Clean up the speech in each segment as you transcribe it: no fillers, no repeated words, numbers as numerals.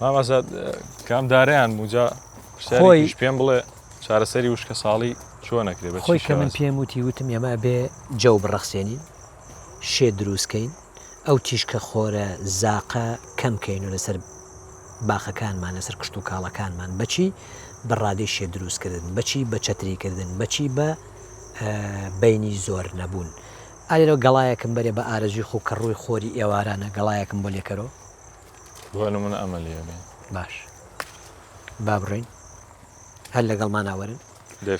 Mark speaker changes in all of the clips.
Speaker 1: مامەسا کام دارەیان موجا خۆی پێم بڵێ چارەسەری وشکە ساڵی چۆن نەکرێ بە
Speaker 2: خۆی کە من پێم وتی وتم ئێمە بێ جەو بڕەخسێنین شێ دروستکەین ئەو تیشکە خۆرە زاقە کەم کەین و لەسەر باخەکانمان لەسەر کشت و کاڵەکانمان بەچی بە ڕادەی شێ دروستکردن بەچی بە چەتریکردن بەچی بە بینی زۆر نەبوون ئالێرەوە گەڵایەکم بەرێ بە ئارەزوی خۆ کە ڕووی خۆری ئێوارانە گەڵایەکم بۆ لێکەرۆ.
Speaker 1: بۆ نمونە ئەمە لێ بێ.
Speaker 2: باش با بڕۆین هەر لەگەڵمانا وەرن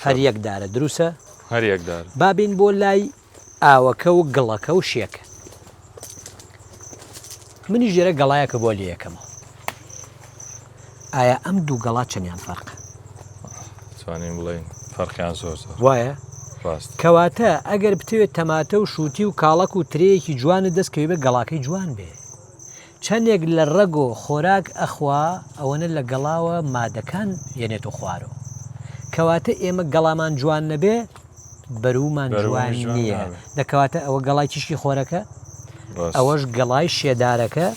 Speaker 2: هەر یەک دارە دروسە؟
Speaker 1: هەر یەک دارە.
Speaker 2: با بێین بۆ لای ئاوەکە و گڵەکە و شێکە. منیش لێرە گەڵایەکە بۆ لێیەکەمەوە. ئایا ئەم دوو گەڵا چەندیان فەرقە؟
Speaker 1: توانین بڵێین فەرقیان زۆر زۆر.
Speaker 2: وایە؟
Speaker 1: ڕاست.
Speaker 2: کەواتە ئەگەر بتەوێت تەماتە و شووتی و کاڵەک و ترێیەکی جوانت دەست کەوێ بێ گەڵاکەی جوان بێ. چەندێک لە ڕەگ و خۆراک ئەخوا ئەوەنە لە گەڵاوە مادەکان یەنێتە خوارەوە. کەواتە ئێمە گەڵامان جوان نەبێ بەروومان جوان نییە. دە کەواتە ئەوە گەڵای تیشکی خۆرەکە ئەوەش گەڵای شێدارەکە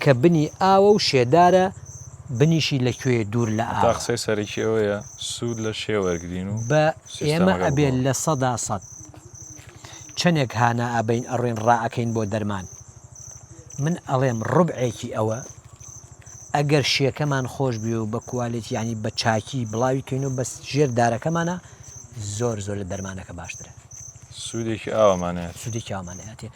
Speaker 2: کە بنی ئاوە و شێدارە بنیشی لە کوێ دوور لە ئاوە.
Speaker 1: تا قسەی سەرەکی ئەوەیە سوود لە شێ وەرگرین و
Speaker 2: بە ئێمە ئەبێ 100% چەنێک هانا ئەبەین ئەڕۆین ڕائەکەین بۆ دەرمان من ئەڵێم ڕوبعێکی ئەوە ئەگەر شێکەمان خۆش بێ و بە کوالێتی یانی بە چاکی بڵاوی کەین و بەس ژێر دارەکەمانە زۆر زۆر لە دەرمانەکە باشترە.
Speaker 1: سوودێکی ئاوامان هەیە.
Speaker 2: سوودێکی ئاوامان هەیە.